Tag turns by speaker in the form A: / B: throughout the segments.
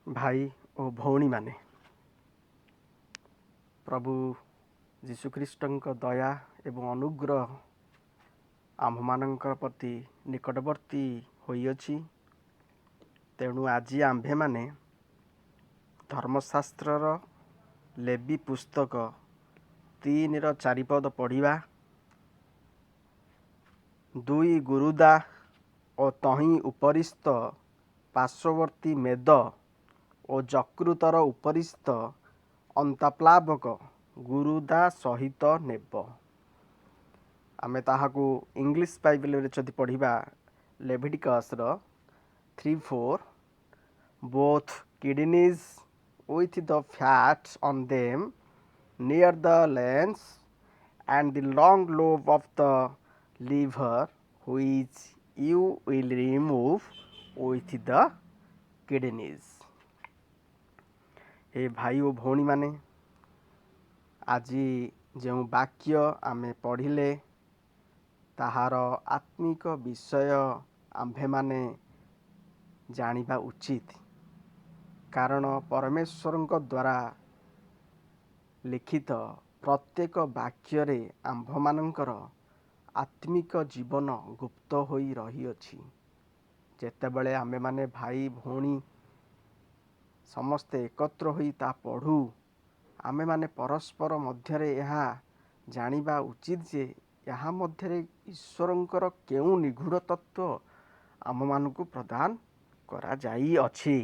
A: ଭାଇ ଓ ଭଉଣୀମାନେ, ପ୍ରଭୁ ଯୀଶୁଖ୍ରୀଷ୍ଟଙ୍କ ଦୟା ଏବଂ ଅନୁଗ୍ରହ ଆମ୍ଭମାନଙ୍କର ପ୍ରତି ନିକଟବର୍ତ୍ତୀ ହୋଇଅଛି। ତେଣୁ ଆଜି ଆମ୍ଭେମାନେ ଧର୍ମଶାସ୍ତ୍ରର ଲେବି ପୁସ୍ତକ 3ର 4 ପଦ ପଢ଼ିବା। ଦୁଇ ଗୁରୁଦା ଓ ତହିଁ ଉପରିସ୍ଥ ପାର୍ଶ୍ୱବର୍ତ୍ତୀ ମେଦ ଓ ଯକୃତର ଉପରିସ୍ଥ ଅନ୍ତଃପ୍ଲାବକ ଗୁରୁଦା ସହିତ ନେବ। ଆମେ ତାହାକୁ ଇଂଲିଶ ବାଇବେଲରେ ଯଦି ପଢ଼ିବା, ଲେଭିଟିକସର 3:4, both kidneys with the fat on them near the loins and the long lobe of the liver, which you will remove with the kidneys. ହେ ଭାଇ ଓ ଭଉଣୀମାନେ, ଆଜି ଯେଉଁ ବାକ୍ୟ ଆମେ ପଢ଼ିଲେ, ତାହାର ଆତ୍ମିକ ବିଷୟ ଆମ୍ଭେମାନେ ଜାଣିବା ଉଚିତ। କାରଣ ପରମେଶ୍ୱରଙ୍କ ଦ୍ୱାରା ଲିଖିତ ପ୍ରତ୍ୟେକ ବାକ୍ୟରେ ଆମ୍ଭମାନଙ୍କର ଆତ୍ମିକ ଜୀବନ ଗୁପ୍ତ ହୋଇ ରହିଅଛି। ଯେତେବେଳେ ଆମ୍ଭେମାନେ ଭାଇ ଭଉଣୀ ସମସ୍ତେ ଏକତ୍ର ହୋଇ ତାହା ପଢ଼ୁ, ଆମେମାନେ ପରସ୍ପର ମଧ୍ୟରେ ଏହା ଜାଣିବା ଉଚିତ ଯେ ଏହା ମଧ୍ୟରେ ଈଶ୍ୱରଙ୍କର କେଉଁ ନିଗୂଢ଼ ତତ୍ତ୍ୱ ଆମମାନଙ୍କୁ ପ୍ରଦାନ କରାଯାଇଅଛି।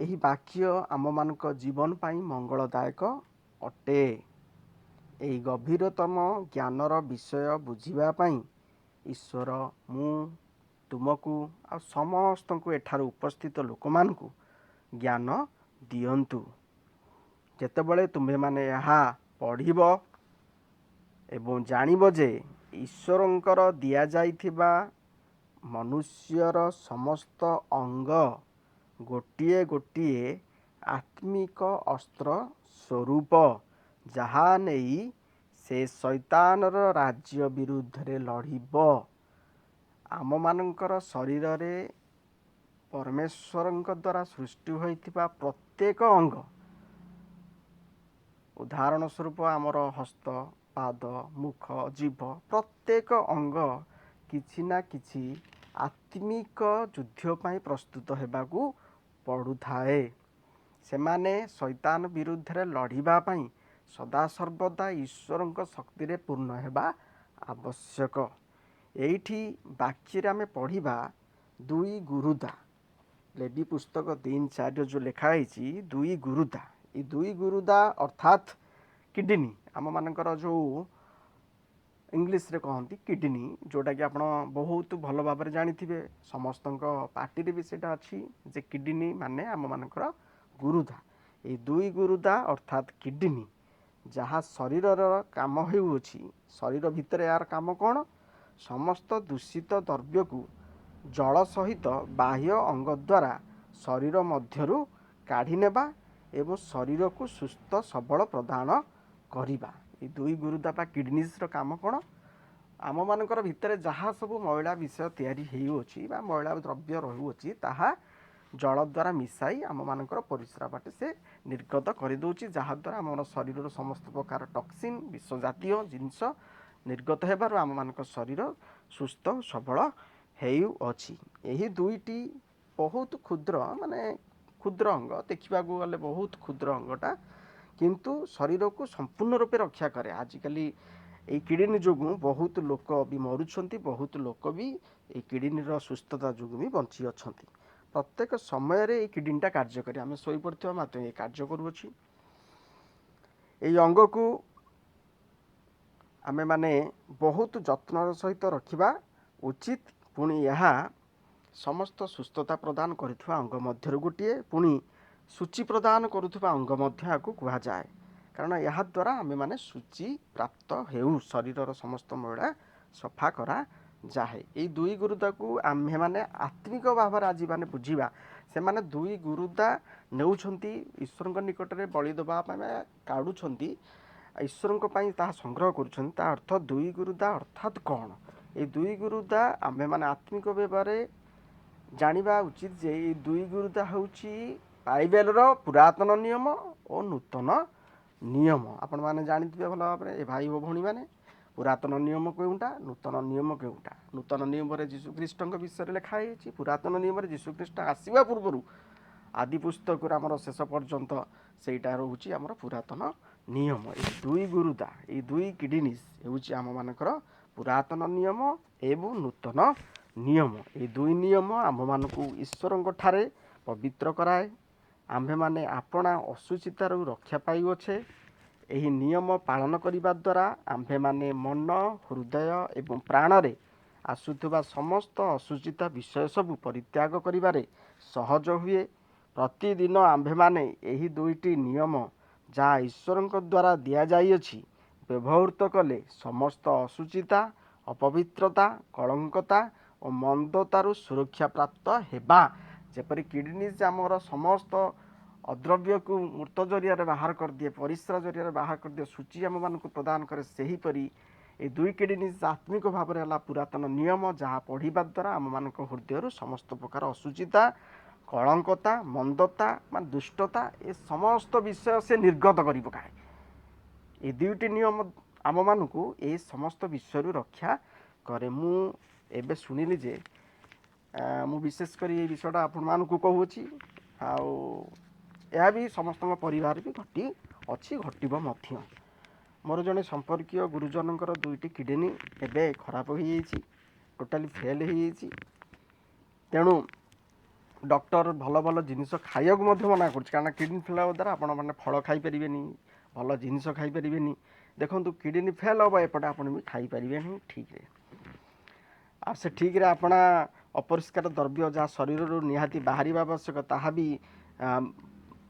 A: ଏହି ବାକ୍ୟ ଆମମାନଙ୍କ ଜୀବନ ପାଇଁ ମଙ୍ଗଳଦାୟକ ଅଟେ। ଏହି ଗଭୀରତମ ଜ୍ଞାନର ବିଷୟ ବୁଝିବା ପାଇଁ ଈଶ୍ୱର ମୁଁ ତୁମକୁ ଆଉ ସମସ୍ତଙ୍କୁ, ଏଠାରେ ଉପସ୍ଥିତ ଲୋକମାନଙ୍କୁ ଜ୍ଞାନ ଦିଅନ୍ତୁ। ଯେତେବେଳେ ତୁମ୍ଭେମାନେ ଏହା ପଢ଼ିବ ଏବଂ ଜାଣିବ ଯେ ଈଶ୍ୱରଙ୍କର ଦିଆଯାଇଥିବା ମନୁଷ୍ୟର ସମସ୍ତ ଅଙ୍ଗ ଗୋଟିଏ ଗୋଟିଏ ଆତ୍ମିକ ଅସ୍ତ୍ର ସ୍ୱରୂପ, ଯାହା ନେଇ ସେ ଶୈତାନର ରାଜ୍ୟ ବିରୁଦ୍ଧରେ ଲଢ଼ିବ। ଆମମାନଙ୍କର ଶରୀରରେ ପରମେଶ୍ୱରଙ୍କ ଦ୍ୱାରା ସୃଷ୍ଟି ହୋଇଥିବା ପ୍ରତ୍ୟେକ ଅଙ୍ଗ, ଉଦାହରଣ ସ୍ୱରୂପ ଆମର ହସ୍ତ, ପାଦ, ମୁଖ, ଜିଭ, ପ୍ରତ୍ୟେକ ଅଙ୍ଗ କିଛି ନା କିଛି ଆତ୍ମିକ ଯୁଦ୍ଧ ପାଇଁ ପ୍ରସ୍ତୁତ ହେବାକୁ ପଡ଼ୁଥାଏ। ସେମାନେ ଶୈତାନ ବିରୁଦ୍ଧରେ ଲଢ଼ିବା ପାଇଁ ସଦାସର୍ବଦା ଈଶ୍ୱରଙ୍କ ଶକ୍ତିରେ ପୂର୍ଣ୍ଣ ହେବା ଆବଶ୍ୟକ। ଏଇଠି ବାକ୍ୟରେ ଆମେ ପଢ଼ିବା ଦୁଇ ଗୁରୁଦା। ଲେବି ପୁସ୍ତକ 3:4ର ଯେଉଁ ଲେଖା ହେଇଛି ଦୁଇ ଗୁରୁଦା, ଏଇ ଦୁଇ ଗୁରୁଦା ଅର୍ଥାତ୍ କିଡନୀ, ଆମମାନଙ୍କର ଯେଉଁ ଇଂଲିଶରେ କହନ୍ତି କିଡନୀ, ଯେଉଁଟାକି ଆପଣ ବହୁତ ଭଲ ଭାବରେ ଜାଣିଥିବେ। ସମସ୍ତଙ୍କ ପାଟିରେ ବି ସେଇଟା ଅଛି ଯେ କିଡନୀ ମାନେ ଆମମାନଙ୍କର ଗୁରୁଦା। ଏଇ ଦୁଇ ଗୁରୁଦା ଅର୍ଥାତ୍ କିଡନୀ, ଯାହା ଶରୀରର କାମ ହେଉଅଛି। ଶରୀର ଭିତରେ ଏହାର କାମ କ'ଣ? ସମସ୍ତ ଦୂଷିତ ଦ୍ରବ୍ୟକୁ ଜଳ ସହିତ ବାହ୍ୟ ଅଙ୍ଗ ଦ୍ୱାରା ଶରୀର ମଧ୍ୟରୁ କାଢ଼ି ନେବା ଏବଂ ଶରୀରକୁ ସୁସ୍ଥ ସବଳ ପ୍ରଦାନ କରିବା। ଏଇ ଦୁଇ ଗୁରୁଦା ବା କିଡନିଜ୍ର କାମ କ'ଣ? ଆମମାନଙ୍କର ଭିତରେ ଯାହା ସବୁ ମଇଳା ବିଷୟ ତିଆରି ହେଉଅଛି ବା ମଇଳା ଦ୍ରବ୍ୟ ରହୁଅଛି, ତାହା ଜଳ ଦ୍ୱାରା ମିଶାଇ ଆମମାନଙ୍କର ପରିସ୍ରା ବାଟେ ସେ ନିର୍ଗତ କରିଦେଉଛି, ଯାହାଦ୍ୱାରା ଆମର ଶରୀରର ସମସ୍ତ ପ୍ରକାର ଟକ୍ସିନ୍, ବିଷ ଜାତୀୟ ଜିନିଷ ନିର୍ଗତ ହେବାରୁ ଆମମାନଙ୍କ ଶରୀର ସୁସ୍ଥ ସବଳ ହେଉଅଛି। ଏହି ଦୁଇଟି ବହୁତ କ୍ଷୁଦ୍ର, ମାନେ କ୍ଷୁଦ୍ର ଅଙ୍ଗ, ଦେଖିବାକୁ ଗଲେ ବହୁତ କ୍ଷୁଦ୍ର ଅଙ୍ଗଟା, କିନ୍ତୁ ଶରୀରକୁ ସମ୍ପୂର୍ଣ୍ଣ ରୂପେ ରକ୍ଷା କରେ। ଆଜିକାଲି ଏଇ କିଡ଼ନୀ ଯୋଗୁଁ ବହୁତ ଲୋକ ବି ମରୁଛନ୍ତି, ବହୁତ ଲୋକ ବି ଏଇ କିଡ଼ନୀର ସୁସ୍ଥତା ଯୋଗୁଁ ବି ବଞ୍ଚି ଅଛନ୍ତି। ପ୍ରତ୍ୟେକ ସମୟରେ ଏଇ କିଡ଼ନୀଟା କାର୍ଯ୍ୟ କରେ। ଆମେ ଶୋଇପଡ଼ିଥିବା ମାତ୍ରେ ଏ କାର୍ଯ୍ୟ କରୁଅଛି। ଏଇ ଅଙ୍ଗକୁ ଆମେମାନେ ବହୁତ ଯତ୍ନର ସହିତ ରଖିବା ଉଚିତ। ପୁଣି ଏହା ସମସ୍ତ ସୁସ୍ଥତା ପ୍ରଦାନ କରୁଥିବା ଅଙ୍ଗ ମଧ୍ୟରୁ ଗୋଟିଏ। ପୁଣି ଶୁଚି ପ୍ରଦାନ କରୁଥିବା ଅଙ୍ଗ ମଧ୍ୟ ଏହାକୁ କୁହାଯାଏ, କାରଣ ଏହାଦ୍ୱାରା ଆମେମାନେ ଶୁଚି ପ୍ରାପ୍ତ ହେଉ, ଶରୀରର ସମସ୍ତ ମଇଳା ସଫା କରାଯାଏ। ଏଇ ଦୁଇ ଗୁରୁଦାକୁ ଆମ୍ଭେମାନେ ଆତ୍ମିକ ଭାବରେ ଆଜି ମାନେ ବୁଝିବା। ସେମାନେ ଦୁଇ ଗୁରୁଦା ନେଉଛନ୍ତି, ଈଶ୍ୱରଙ୍କ ନିକଟରେ ବଳି ଦେବା ପାଇଁ କାଢ଼ୁଛନ୍ତି, ଈଶ୍ୱରଙ୍କ ପାଇଁ ତାହା ସଂଗ୍ରହ କରୁଛନ୍ତି। ତା ଅର୍ଥ ଦୁଇ ଗୁରୁଦା ଅର୍ଥାତ୍ କ'ଣ? ଏଇ ଦୁଇ ଗୁରୁଦା ଆମ୍ଭେମାନେ ଆତ୍ମିକ ଭାବରେ ଜାଣିବା ଉଚିତ ଯେ ଏଇ ଦୁଇ ଗୁରୁଦା ହେଉଛି ବାଇବେଲର ପୁରାତନ ନିୟମ ଓ ନୂତନ ନିୟମ। ଆପଣମାନେ ଜାଣିଥିବେ ଭଲ ଭାବରେ, ଏ ଭାଇ ଓ ଭଉଣୀମାନେ, ପୁରାତନ ନିୟମ କେଉଁଟା, ନୂତନ ନିୟମ କେଉଁଟା। ନୂତନ ନିୟମରେ ଯୀଶୁଖ୍ରୀଷ୍ଟଙ୍କ ବିଷୟରେ ଲେଖା ହେଇଛି। ପୁରାତନ ନିୟମରେ ଯୀଶୁଖ୍ରୀଷ୍ଟ ଆସିବା ପୂର୍ବରୁ ଆଦି ପୁସ୍ତକରୁ ଆମର ଶେଷ ପର୍ଯ୍ୟନ୍ତ ସେଇଟା ରହୁଛି ଆମର ପୁରାତନ ନିୟମ। ଏଇ ଦୁଇ ଗୁରୁଦା, ଏଇ ଦୁଇ କିଡନିସ୍ ହେଉଛି ଆମମାନଙ୍କର ପୁରାତନ ନିୟମ ଏବଂ ନୂତନ ନିୟମ। ଏଇ ଦୁଇ ନିୟମ ଆମ୍ଭମାନଙ୍କୁ ଈଶ୍ୱରଙ୍କ ଠାରେ ପବିତ୍ର କରାଏ। ଆମ୍ଭେମାନେ ଆପଣା ଅଶୁଚିତାରୁ ରକ୍ଷା ପାଇଅଛେ। ଏହି ନିୟମ ପାଳନ କରିବା ଦ୍ୱାରା ଆମ୍ଭେମାନେ ମନ, ହୃଦୟ ଏବଂ ପ୍ରାଣରେ ଆସୁଥିବା ସମସ୍ତ ଅଶୁଚିତା ବିଷୟ ସବୁ ପରିତ୍ୟାଗ କରିବାରେ ସହଜ ହୁଏ। ପ୍ରତିଦିନ ଆମ୍ଭେମାନେ ଏହି ଦୁଇଟି ନିୟମ, ଯାହା ଈଶ୍ୱରଙ୍କ ଦ୍ୱାରା ଦିଆଯାଇଅଛି, ବ୍ୟବହୃତ କଲେ ସମସ୍ତ ଅଶୁଚିତା, ଅପବିତ୍ରତା, କଳଙ୍କତା ଓ ମନ୍ଦତାରୁ ସୁରକ୍ଷା ପ୍ରାପ୍ତ ହେବା। ଯେପରି କିଡ଼ନୀଜ୍ ଆମର ସମସ୍ତ ଅଦ୍ରବ୍ୟକୁ ମୂତ୍ର ଜରିଆରେ ବାହାର କରିଦିଏ, ପରିସ୍ରା ଜରିଆରେ ବାହାର କରିଦିଏ, ଶୁଚି ଆମମାନଙ୍କୁ ପ୍ରଦାନ କରେ, ସେହିପରି ଏ ଦୁଇ କିଡ଼ନୀଜ୍ ଆତ୍ମିକ ଭାବରେ ହେଲା ପୁରାତନ ନିୟମ, ଯାହା ପଢ଼ିବା ଦ୍ୱାରା ଆମମାନଙ୍କ ହୃଦୟରୁ ସମସ୍ତ ପ୍ରକାର ଅଶୁଚିତା, କଳଙ୍କତା, ମନ୍ଦତା ମାନେ ଦୁଷ୍ଟତା, ଏ ସମସ୍ତ ବିଷୟ ସେ ନିର୍ଗତ କରି ପକାଏ। ଏ ଦୁଇଟି ନିୟମ ଆମମାନଙ୍କୁ ଏ ସମସ୍ତ ବିଷୟରୁ ରକ୍ଷା କରେ। ମୁଁ ଏବେ ଶୁଣିଲି ଯେ, ମୁଁ ବିଶେଷ କରି ଏଇ ବିଷୟଟା ଆପଣମାନଙ୍କୁ କହୁଅଛି, ଆଉ ଏହା ବି ସମସ୍ତଙ୍କ ପରିବାର ବି ଘଟି ଅଛି, ଘଟିବ ମଧ୍ୟ। ମୋର ଜଣେ ସମ୍ପର୍କୀୟ ଗୁରୁଜନଙ୍କର ଦୁଇଟି କିଡ଼ନୀ ଏବେ ଖରାପ ହୋଇଯାଇଛି, ଟୋଟାଲି ଫେଲ୍ ହେଇଯାଇଛି। ତେଣୁ ଡକ୍ଟର ଭଲ ଭଲ ଜିନିଷ ଖାଇବାକୁ ମଧ୍ୟ ମନା କରୁଛି, କାରଣ କିଡ଼ନୀ ଫେଲ୍ ହେବା ଦ୍ୱାରା ଆପଣମାନେ ଫଳ ଖାଇପାରିବେନି, ଭଲ ଜିନିଷ ଖାଇପାରିବେନି। ଦେଖନ୍ତୁ, କିଡ଼ନୀ ଫେଲ୍ ହେବ, ଏପଟେ ଆପଣ ବି ଖାଇପାରିବେନି ଠିକ୍ରେ। ଆଉ ସେ ଠିକ୍ରେ ଆପଣା ଅପରିଷ୍କାର ଦ୍ରବ୍ୟ ଯାହା ଶରୀରରୁ ନିହାତି ବାହାରିବା ଆବଶ୍ୟକ, ତାହା ବି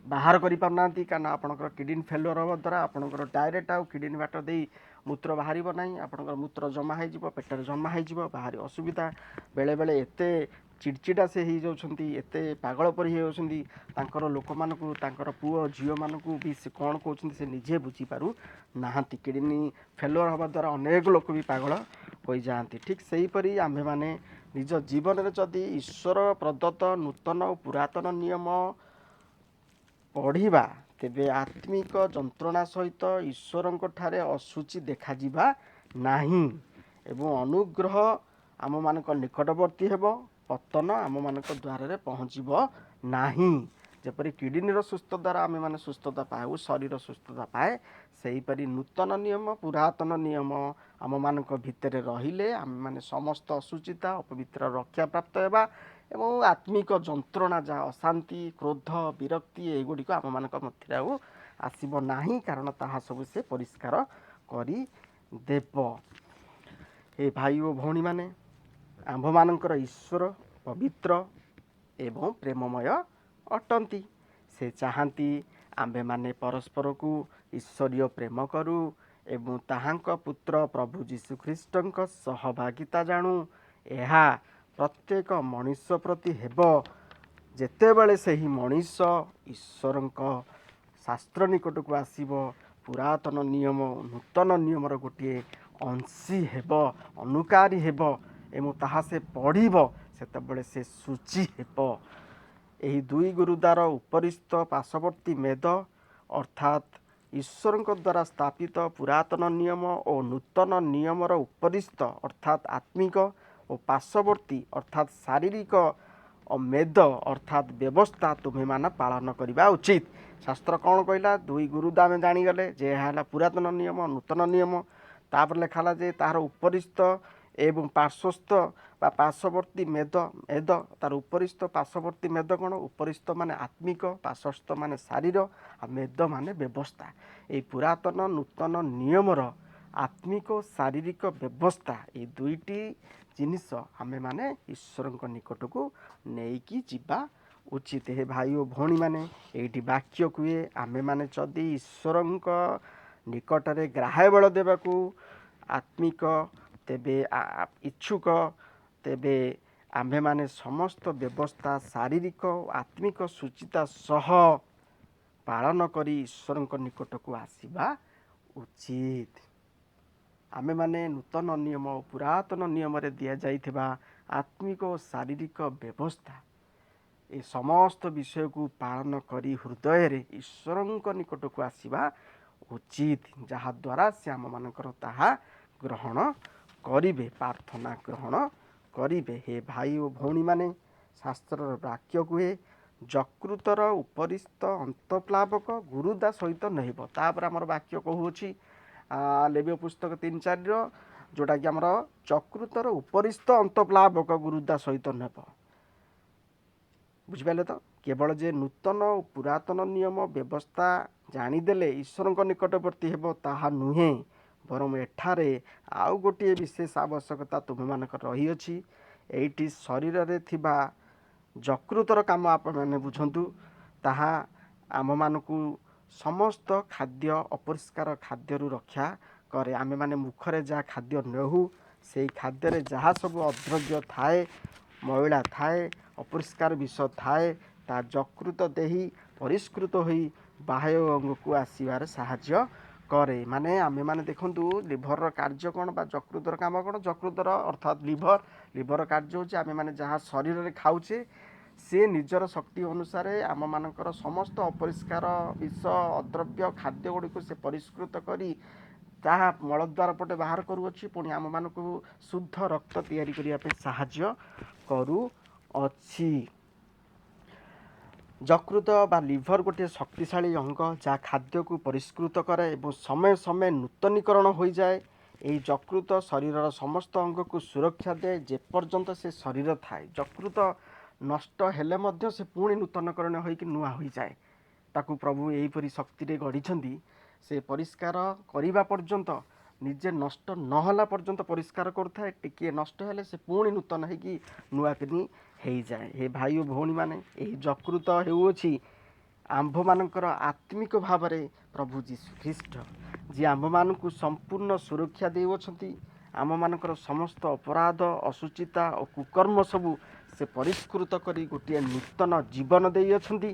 A: ବାହାର କରିପାରୁନାହାନ୍ତି, କାରଣ ଆପଣଙ୍କର କିଡ଼ନୀ ଫେଲୁଅର୍ ହେବା ଦ୍ୱାରା ଆପଣଙ୍କର ଡାଇରେକ୍ଟ ଆଉ କିଡ଼ନୀ ବାଟ ଦେଇ ମୂତ୍ର ବାହାରିବ ନାହିଁ। ଆପଣଙ୍କର ମୂତ୍ର ଜମା ହେଇଯିବ, ପେଟରେ ଜମା ହେଇଯିବ, ବାହାରି ଅସୁବିଧା। ବେଳେବେଳେ ଏତେ ଚିଡ଼ଚିଡ଼ା ସେ ହେଇଯାଉଛନ୍ତି, ଏତେ ପାଗଳ ପରି ହେଇଯାଉଛନ୍ତି, ତାଙ୍କର ଲୋକମାନଙ୍କୁ, ତାଙ୍କର ପୁଅ ଝିଅମାନଙ୍କୁ ବି ସେ କ'ଣ କହୁଛନ୍ତି ସେ ନିଜେ ବୁଝିପାରୁ ନାହାନ୍ତି। କିଡ଼ନୀ ଫେଲୁଅର୍ ହେବା ଦ୍ୱାରା ଅନେକ ଲୋକ ବି ପାଗଳ ହୋଇଯାଆନ୍ତି। ଠିକ୍ ସେହିପରି ଆମ୍ଭେମାନେ ନିଜ ଜୀବନରେ ଯଦି ଈଶ୍ୱର ପ୍ରଦତ୍ତ ନୂତନ ଓ ପୁରାତନ ନିୟମ ପଢ଼ିବା, ତେବେ ଆତ୍ମିକ ଯନ୍ତ୍ରଣା ସହିତ ଈଶ୍ୱରଙ୍କ ଠାରେ ଅଶୁଚି ଦେଖାଯିବା ନାହିଁ ଏବଂ ଅନୁଗ୍ରହ ଆମମାନଙ୍କ ନିକଟବର୍ତ୍ତୀ ହେବ, ପତନ ଆମମାନଙ୍କ ଦ୍ୱାରରେ ପହଞ୍ଚିବ ନାହିଁ। ଯେପରି କିଡ଼ନୀର ସୁସ୍ଥ ଦ୍ୱାରା ଆମେମାନେ ସୁସ୍ଥତା ପାଉ, ଶରୀର ସୁସ୍ଥତା ପାଏ, ସେହିପରି ନୂତନ ନିୟମ ପୁରାତନ ନିୟମ ଆମମାନଙ୍କ ଭିତରେ ରହିଲେ ଆମେମାନେ ସମସ୍ତ ଅଶୁଚିତା, ଅପବିତ୍ର ରକ୍ଷା ପ୍ରାପ୍ତ ହେବା ଏବଂ ଆତ୍ମିକ ଯନ୍ତ୍ରଣା, ଯାହା ଅଶାନ୍ତି, କ୍ରୋଧ, ବିରକ୍ତି, ଏଗୁଡ଼ିକ ଆମମାନଙ୍କ ମଧ୍ୟରେ ଆଉ ଆସିବ ନାହିଁ, କାରଣ ତାହା ସବୁ ସେ ପରିଷ୍କାର କରିଦେବ। ଏ ଭାଇ ଓ ଭଉଣୀମାନେ, ଆମ୍ଭମାନଙ୍କର ଈଶ୍ୱର ପବିତ୍ର ଏବଂ ପ୍ରେମମୟ ଅଟନ୍ତି। ସେ ଚାହାନ୍ତି ଆମ୍ଭେମାନେ ପରସ୍ପରକୁ ଈଶ୍ୱରୀୟ ପ୍ରେମ କରୁ ଏବଂ ତାହାଙ୍କ ପୁତ୍ର ପ୍ରଭୁ ଯୀଶୁଖ୍ରୀଷ୍ଟଙ୍କ ସହଭାଗିତା ଜାଣୁ। ଏହା ପ୍ରତ୍ୟେକ ମଣିଷ ପ୍ରତି ହେବ, ଯେତେବେଳେ ସେହି ମଣିଷ ଈଶ୍ୱରଙ୍କ ଶାସ୍ତ୍ର ନିକଟକୁ ଆସିବ, ପୁରାତନ ନିୟମ ନୂତନ ନିୟମର ଗୋଟିଏ ଅଂଶୀ ହେବ, ଅନୁକାରୀ ହେବ ଏବଂ ତାହା ସେ ପଢ଼ିବ, ସେତେବେଳେ ସେ ଶୁଚି ହେବ। ଏହି ଦୁଇ ଗୁରୁଦାର ଉପରିସ୍ଥ ପାର୍ଶ୍ୱବର୍ତ୍ତୀ ମେଦ, ଅର୍ଥାତ୍ ଈଶ୍ୱରଙ୍କ ଦ୍ୱାରା ସ୍ଥାପିତ ପୁରାତନ ନିୟମ ଓ ନୂତନ ନିୟମର ଉପରିସ୍ଥ ଅର୍ଥାତ୍ ଆତ୍ମିକ ଓ ପାର୍ଶ୍ୱବର୍ତ୍ତୀ ଅର୍ଥାତ୍ ଶାରୀରିକ ମେଦ ଅର୍ଥାତ୍ ବ୍ୟବସ୍ଥା ତୁମେମାନେ ପାଳନ କରିବା ଉଚିତ। ଶାସ୍ତ୍ର କ'ଣ କହିଲା? ଦୁଇ ଗୁରୁଦା ଆମେ ଜାଣିଗଲେ ଯେ ଏହା ହେଲା ପୁରାତନ ନିୟମ, ନୂତନ ନିୟମ। ତାପରେ ଲେଖା ହେଲା ଯେ ତାହାର ଉପରିସ୍ଥ ଏବଂ ପାର୍ଶ୍ୱସ୍ଥ ବା ପାର୍ଶ୍ୱବର୍ତ୍ତୀ ମେଦ। ମେଦ ତାର ଉପରିସ୍ଥ ପାର୍ଶ୍ୱବର୍ତ୍ତୀ ମେଦ କ'ଣ? ଉପରିସ୍ଥ ମାନେ ଆତ୍ମିକ, ପାର୍ଶ୍ୱସ୍ଥ ମାନେ ଶାରୀର, ଆଉ ମେଦ ମାନେ ବ୍ୟବସ୍ଥା। ଏଇ ପୁରାତନ ନୂତନ ନିୟମର ଆତ୍ମିକ ଶାରୀରିକ ବ୍ୟବସ୍ଥା, ଏଇ ଦୁଇଟି ଜିନିଷ ଆମେମାନେ ଈଶ୍ୱରଙ୍କ ନିକଟକୁ ନେଇକି ଯିବା ଉଚିତ। ହେ ଭାଇ ଓ ଭଉଣୀମାନେ, ଏଇଠି ବାକ୍ୟ କୁହେ, ଆମେମାନେ ଯଦି ଈଶ୍ୱରଙ୍କ ନିକଟରେ ଗ୍ରାହ୍ୟ ବଳ ଦେବାକୁ ଆତ୍ମିକ ତେବେ ଇଚ୍ଛୁକ, ତେବେ ଆମ୍ଭେମାନେ ସମସ୍ତ ବ୍ୟବସ୍ଥା ଶାରୀରିକ ଓ ଆତ୍ମିକ ଶୁଚିତା ସହ ପାଳନ କରି ଈଶ୍ୱରଙ୍କ ନିକଟକୁ ଆସିବା ଉଚିତ। ଆମେମାନେ ନୂତନ ନିୟମ ଓ ପୁରାତନ ନିୟମରେ ଦିଆଯାଇଥିବା ଆତ୍ମିକ ଓ ଶାରୀରିକ ବ୍ୟବସ୍ଥା, ଏ ସମସ୍ତ ବିଷୟକୁ ପାଳନ କରି ହୃଦୟରେ ଈଶ୍ୱରଙ୍କ ନିକଟକୁ ଆସିବା ଉଚିତ, ଯାହାଦ୍ୱାରା ସେ ଆମମାନଙ୍କର ତାହା ଗ୍ରହଣ କରିବେ, ପ୍ରାର୍ଥନା ଗ୍ରହଣ କରିବେ। ହେ ଭାଇ ଓ ଭଉଣୀମାନେ, ଶାସ୍ତ୍ରର ବାକ୍ୟ କୁହେ, ଯକୃତର ଉପରିସ୍ଥ ଅନ୍ତଃପ୍ଲାବକ ଗୁରୁଦା ସହିତ ନହିବ। ତାପରେ ଆମର ବାକ୍ୟ କହୁଅଛି ଲେବୀୟ ପୁସ୍ତକ 3:4ର, ଯେଉଁଟାକି ଆମର ଯକୃତର ଉପରିସ୍ଥ ଅନ୍ତଃପ୍ଲାବକ ଗୁରୁଦା ସହିତ ନେବ। ବୁଝିପାରିଲେ ତ? କେବଳ ଯେ ନୂତନ ଓ ପୁରାତନ ନିୟମ ବ୍ୟବସ୍ଥା ଜାଣିଦେଲେ ଈଶ୍ୱରଙ୍କ ନିକଟବର୍ତ୍ତୀ ହେବ ତାହା ନୁହେଁ, ବରଂ ଏଠାରେ ଆଉ ଗୋଟିଏ ବିଶେଷ ଆବଶ୍ୟକତା ତୁମମାନଙ୍କର ରହିଅଛି। ଏଇଠି ଶରୀରରେ ଥିବା ଯକୃତର କାମ ଆପଣମାନେ ବୁଝନ୍ତୁ। ତାହା ଆମମାନଙ୍କୁ ସମସ୍ତ ଖାଦ୍ୟ, ଅପରିଷ୍କାର ଖାଦ୍ୟରୁ ରକ୍ଷା କରେ। ଆମେମାନେ ମୁଖରେ ଯାହା ଖାଦ୍ୟ ନେଉ, ସେଇ ଖାଦ୍ୟରେ ଯାହା ସବୁ ଅଦ୍ରବ୍ୟ ଥାଏ, ମଇଳା ଥାଏ, ଅପରିଷ୍କାର ବିଷ ଥାଏ, ତା ଯକୃତ ଦେହି ପରିଷ୍କୃତ ହୋଇ ବାହ୍ୟ ଅଙ୍ଗକୁ ଆସିବାରେ ସାହାଯ୍ୟ କରେ। ମାନେ ଆମେମାନେ ଦେଖନ୍ତୁ, ଲିଭରର କାର୍ଯ୍ୟ କ'ଣ ବା ଯକୃତର କାମ କ'ଣ? ଯକୃତର ଅର୍ଥାତ୍ ଲିଭର, ଲିଭର କାର୍ଯ୍ୟ ହେଉଛି ଆମେମାନେ ଯାହା ଶରୀରରେ ଖାଉଛେ, ସେ ନିଜର ଶକ୍ତି ଅନୁସାରେ ଆମମାନଙ୍କର ସମସ୍ତ ଅପରିଷ୍କାର ବିଷ ଅଦ୍ରବ୍ୟ ଖାଦ୍ୟ ଗୁଡ଼ିକୁ ସେ ପରିଷ୍କୃତ କରି ତାହା ମଳଦ୍ୱାର ପଟେ ବାହାର କରୁଅଛି। ପୁଣି ଆମମାନଙ୍କୁ ଶୁଦ୍ଧ ରକ୍ତ ତିଆରି କରିବା ପାଇଁ ସାହାଯ୍ୟ କରୁଅଛି। ଯକୃତ ବା ଲିଭର ଗୋଟିଏ ଶକ୍ତିଶାଳୀ ଅଙ୍ଗ, ଯାହା ଖାଦ୍ୟକୁ ପରିଷ୍କୃତ କରେ ଏବଂ ସମୟ ସମୟ ନୂତନୀକରଣ ହୋଇଯାଏ। ଏହି ଯକୃତ ଶରୀରର ସମସ୍ତ ଅଙ୍ଗକୁ ସୁରକ୍ଷା ଦିଏ ଯେପର୍ଯ୍ୟନ୍ତ ସେ ଶରୀର ଥାଏ। ଯକୃତ ନଷ୍ଟ ହେଲେ ମଧ୍ୟ ସେ ପୁଣି ନୂତନକରଣ ହୋଇକି ନୂଆ ହୋଇଯାଏ। ତାକୁ ପ୍ରଭୁ ଏହିପରି ଶକ୍ତିରେ ଗଢ଼ିଛନ୍ତି। ସେ ପରିଷ୍କାର କରିବା ପର୍ଯ୍ୟନ୍ତ, ନିଜେ ନଷ୍ଟ ନହେଲା ପର୍ଯ୍ୟନ୍ତ ପରିଷ୍କାର କରୁଥାଏ। ଟିକିଏ ନଷ୍ଟ ହେଲେ ସେ ପୁଣି ନୂତନ ହେଇକି ନୂଆ କିନି ହେଇଯାଏ। ହେ ଭାଇ ଓ ଭଉଣୀମାନେ, ଏହି ଯକୃତ ହେଉଅଛି ଆମ୍ଭମାନଙ୍କର ଆତ୍ମିକ ଭାବରେ ପ୍ରଭୁ ଯୀଶୁ ଖ୍ରୀଷ୍ଟ, ଯିଏ ଆମ୍ଭମାନଙ୍କୁ ସମ୍ପୂର୍ଣ୍ଣ ସୁରକ୍ଷା ଦେଉଅଛନ୍ତି। ଆମମାନଙ୍କର ସମସ୍ତ ଅପରାଧ, ଅଶୁଚିତା ଓ କୁକର୍ମ ସବୁ ସେ ପରିଷ୍କୃତ କରି ଗୋଟିଏ ନୂତନ ଜୀବନ ଦେଇଅଛନ୍ତି।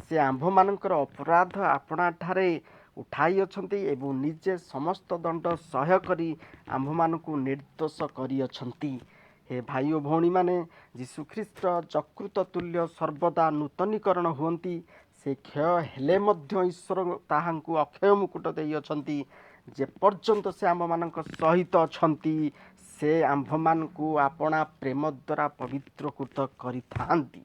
A: ସେ ଆମ୍ଭମାନଙ୍କର ଅପରାଧ ଆପଣାଠାରେ ଉଠାଇଅଛନ୍ତି ଏବଂ ନିଜେ ସମସ୍ତ ଦଣ୍ଡ ସହ୍ୟ କରି ଆମ୍ଭମାନଙ୍କୁ ନିର୍ଦ୍ଦୋଷ କରିଅଛନ୍ତି। ହେ ଭାଇ ଓ ଭଉଣୀମାନେ, ଯୀଶୁଖ୍ରୀଷ୍ଟ ଯକୃତ ତୁଲ୍ୟ ସର୍ବଦା ନୂତନୀକରଣ ହୁଅନ୍ତି। ସେ କ୍ଷୟ ହେଲେ ମଧ୍ୟ ଈଶ୍ୱର ତାହାଙ୍କୁ ଅକ୍ଷୟ ମୁକୁଟ ଦେଇଅଛନ୍ତି। ଯେପର୍ଯ୍ୟନ୍ତ ସେ ଆମ୍ଭମାନଙ୍କ ସହିତ ଅଛନ୍ତି, ସେ ଆମ୍ଭମାନଙ୍କୁ ଆପଣା ପ୍ରେମ ଦ୍ୱାରା ପବିତ୍ରକୃତ କରିଥାନ୍ତି।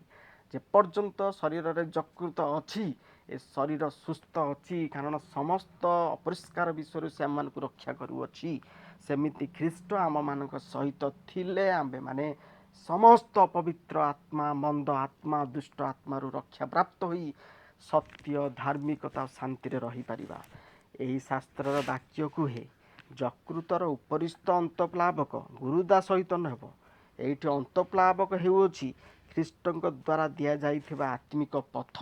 A: ଯେପର୍ଯ୍ୟନ୍ତ ଶରୀରରେ ଯକୃତ ଅଛି, ଏ ଶରୀର ସୁସ୍ଥ ଅଛି, କାରଣ ସମସ୍ତ ଅପରିଷ୍କାର ବିଷୟରୁ ସେ ଆମମାନଙ୍କୁ ରକ୍ଷା କରୁଅଛି। ସେମିତି ଖ୍ରୀଷ୍ଟ ଆମମାନଙ୍କ ସହିତ ଥିଲେ ଆମ୍ଭେମାନେ ସମସ୍ତ ଅପବିତ୍ର ଆତ୍ମା, ମନ୍ଦ ଆତ୍ମା, ଦୁଷ୍ଟ ଆତ୍ମାରୁ ରକ୍ଷା ପ୍ରାପ୍ତ ହୋଇ ସତ୍ୟ, ଧାର୍ମିକତା, ଶାନ୍ତିରେ ରହିପାରିବା। ଏହି ଶାସ୍ତ୍ରର ବାକ୍ୟ କୁହେ, ଯକୃତର ଉପରିସ୍ଥ ଅନ୍ତଃପ୍ଲାବକ ଗୁରୁଦା ସହିତ ହେବ। ଏଇଠି ଅନ୍ତଃପ୍ଲାବକ ହେଉଅଛି ଖ୍ରୀଷ୍ଟଙ୍କ ଦ୍ୱାରା ଦିଆଯାଇଥିବା ଆତ୍ମିକ ପଥ।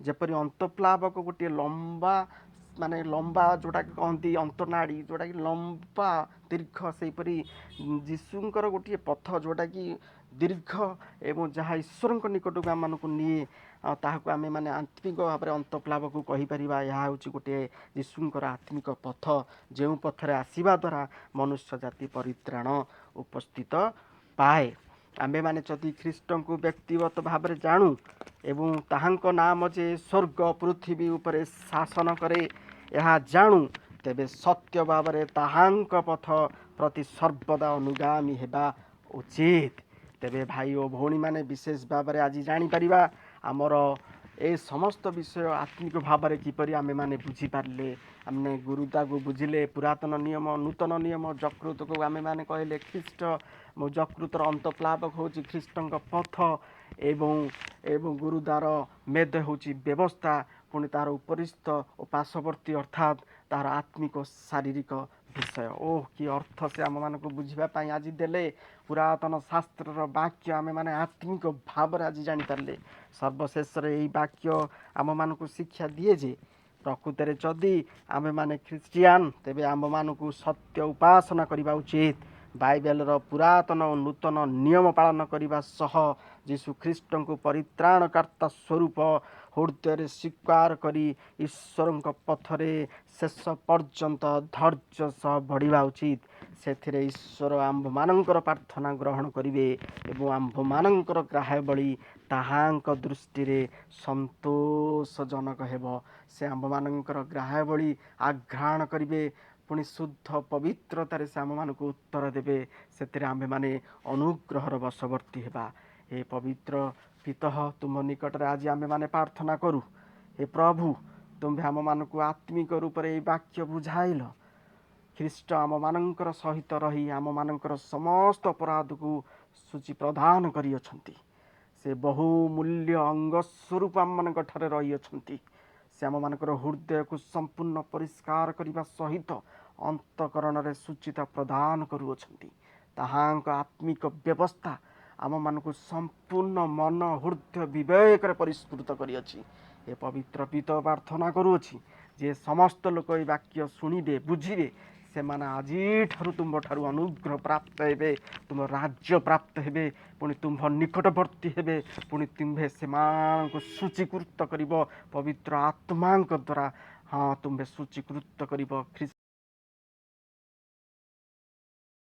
A: ଯେପରି ଅନ୍ତଃପ୍ଲାବକ ଗୋଟିଏ ଲମ୍ବା, ମାନେ ଲମ୍ବା ଯେଉଁଟାକି କହନ୍ତି ଅନ୍ତନାଡ଼ି, ଯେଉଁଟାକି ଲମ୍ବା ଦୀର୍ଘ, ସେହିପରି ଯୀଶୁଙ୍କର ଗୋଟିଏ ପଥ ଯେଉଁଟାକି ଦୀର୍ଘ ଏବଂ ଯାହା ଈଶ୍ୱରଙ୍କ ନିକଟକୁ ଆମମାନଙ୍କୁ ନିଏ, ତାହାକୁ ଆମେମାନେ ଆତ୍ମିକ ଭାବରେ ଅନ୍ତଃପ୍ଲାବକୁ କହିପାରିବା। ଏହା ହେଉଛି ଗୋଟିଏ ଯୀଶୁଙ୍କର ଆତ୍ମିକ ପଥ, ଯେଉଁ ପଥରେ ଆସିବା ଦ୍ୱାରା ମନୁଷ୍ୟ ଜାତି ପରିତ୍ରାଣ ଉପସ୍ଥିତ ପାଏ। ଆମ୍ଭେମାନେ ଯଦି ଖ୍ରୀଷ୍ଟଙ୍କୁ ବ୍ୟକ୍ତିଗତ ଭାବରେ ଜାଣୁ ଏବଂ ତାହାଙ୍କ ନାମ ଯେ ସ୍ୱର୍ଗ ପୃଥିବୀ ଉପରେ ଶାସନ କରେ ଏହା ଜାଣୁ, ତେବେ ସତ୍ୟ ଭାବରେ ତାହାଙ୍କ ପଥ ପ୍ରତି ସର୍ବଦା ଅନୁଗାମୀ ହେବା ଉଚିତ। ତେବେ ଭାଇ ଓ ଭଉଣୀମାନେ, ବିଶେଷ ଭାବରେ ଆଜି ଜାଣିପାରିବା ଆମର ଏ ସମସ୍ତ ବିଷୟ ଆତ୍ମିକ ଭାବରେ କିପରି ଆମେମାନେ ବୁଝିପାରିଲେ। ଆମେ ଗୁରୁଦାକୁ ବୁଝିଲେ, ପୁରାତନ ନିୟମ, ନୂତନ ନିୟମ, ଯକୃତକୁ ଆମେମାନେ କହିଲେ ଖ୍ରୀଷ୍ଟ, ମୋ ଯକୃତର ଅନ୍ତଃପ୍ଲାବକ ହେଉଛି ଖ୍ରୀଷ୍ଟଙ୍କ ପଥ ଏବଂ ଗୁରୁଦାର ମେଦ ହେଉଛି ବ୍ୟବସ୍ଥା, ପୁଣି ତାର ଉପରିସ୍ଥ ଓ ପାର୍ଶ୍ୱବର୍ତ୍ତୀ ଅର୍ଥାତ୍ ତାର ଆତ୍ମିକ ଶାରୀରିକ ବିଷୟ। ଓହ, କି ଅର୍ଥ ସେ ଆମମାନଙ୍କୁ ବୁଝିବା ପାଇଁ ଆଜି ଦେଲେ। ପୁରାତନ ଶାସ୍ତ୍ରର ବାକ୍ୟ ଆମେମାନେ ଆତ୍ମିକ ଭାବରେ ଆଜି ଜାଣିପାରିଲେ। ସର୍ବଶେଷରେ ଏହି ବାକ୍ୟ ଆମମାନଙ୍କୁ ଶିକ୍ଷା ଦିଏ ଯେ ପ୍ରକୃତରେ ଯଦି ଆମେମାନେ ଖ୍ରୀଷ୍ଟିଆନ, ତେବେ ଆମମାନଙ୍କୁ ସତ୍ୟ ଉପାସନା କରିବା ଉଚିତ। ବାଇବେଲର ପୁରାତନ ଓ ନୂତନ ନିୟମ ପାଳନ କରିବା ସହ ଯୀଶୁ ଖ୍ରୀଷ୍ଟଙ୍କୁ ପରିତ୍ରାଣକର୍ତ୍ତା ସ୍ୱରୂପ ହୃଦୟରେ ସ୍ୱୀକାର କରି ଈଶ୍ୱରଙ୍କ ପଥରେ ଶେଷ ପର୍ଯ୍ୟନ୍ତ ଧୈର୍ଯ୍ୟ ସହ ବଢ଼ିବା ଉଚିତ। ସେଥିରେ ଈଶ୍ୱର ଆମ୍ଭମାନଙ୍କର ପ୍ରାର୍ଥନା ଗ୍ରହଣ କରିବେ ଏବଂ ଆମ୍ଭମାନଙ୍କର ଗ୍ରାହ୍ୟ ବଳି ତାହାଙ୍କ ଦୃଷ୍ଟିରେ ସନ୍ତୋଷଜନକ ହେବ। ସେ ଆମ୍ଭମାନଙ୍କର ଗ୍ରାହ୍ୟ ବଳି ଆଘ୍ରାଣ କରିବେ, ପୁଣି ଶୁଦ୍ଧ ପବିତ୍ରତାରେ ସେ ଆମ୍ଭମାନଙ୍କୁ ଉତ୍ତର ଦେବେ। ସେଥିରେ ଆମ୍ଭେମାନେ ଅନୁଗ୍ରହର ବଶବର୍ତ୍ତୀ ହେବା। ହେ ପବିତ୍ର ପିତଃ, ତୁମ ନିକଟରେ ଆଜି ଆମ୍ଭେମାନେ ପ୍ରାର୍ଥନା କରୁ। ହେ ପ୍ରଭୁ, ତୁମ୍ଭେ ଆମମାନଙ୍କୁ ଆତ୍ମିକ ରୂପରେ ଏହି ବାକ୍ୟ ବୁଝାଇଲ। ଖ୍ରୀଷ୍ଟ ଆମମାନଙ୍କର ସହିତ ରହି ଆମମାନଙ୍କର ସମସ୍ତ ଅପରାଧକୁ ଶୁଚି ପ୍ରଦାନ କରିଅଛନ୍ତି। ସେ ବହୁ ମୂଲ୍ୟ ଅଙ୍ଗ ସ୍ୱରୂପ ଆମମାନଙ୍କ ଠାରେ ରହିଅଛନ୍ତି। ସେ ଆମମାନଙ୍କର ହୃଦୟକୁ ସମ୍ପୂର୍ଣ୍ଣ ପରିଷ୍କାର କରିବା ସହିତ ଅନ୍ତଃକରଣରେ ଶୁଚିତା ପ୍ରଦାନ କରୁଅଛନ୍ତି। ତାହାଙ୍କ ଆତ୍ମିକ ବ୍ୟବସ୍ଥା ଆମମାନଙ୍କୁ ସମ୍ପୂର୍ଣ୍ଣ ମନ, ହୃଦୟ, ବିବେକରେ ପରିଷ୍କୃତ କରିଅଛି। ଏ ପବିତ୍ର ପିତ, ପ୍ରାର୍ଥନା କରୁଅଛି ଯେ ସମସ୍ତ ଲୋକ ଏ ବାକ୍ୟ ଶୁଣିବେ, ବୁଝିବେ, ସେମାନେ ଆଜିଠାରୁ ତୁମ୍ଭଠାରୁ ଅନୁଗ୍ରହ ପ୍ରାପ୍ତ ହେବେ, ତୁମ ରାଜ୍ୟ ପ୍ରାପ୍ତ ହେବେ, ପୁଣି ତୁମ୍ଭ ନିକଟବର୍ତ୍ତୀ ହେବେ। ପୁଣି ତୁମ୍ଭେ ସେମାନଙ୍କୁ ଶୁଚୀକୃତ କରିବ ପବିତ୍ର ଆତ୍ମାଙ୍କ ଦ୍ୱାରା। ହଁ, ତୁମ୍ଭେ ଶୁଚୀକୃତ କରିବ ଖ୍ରୀଷ୍ଟ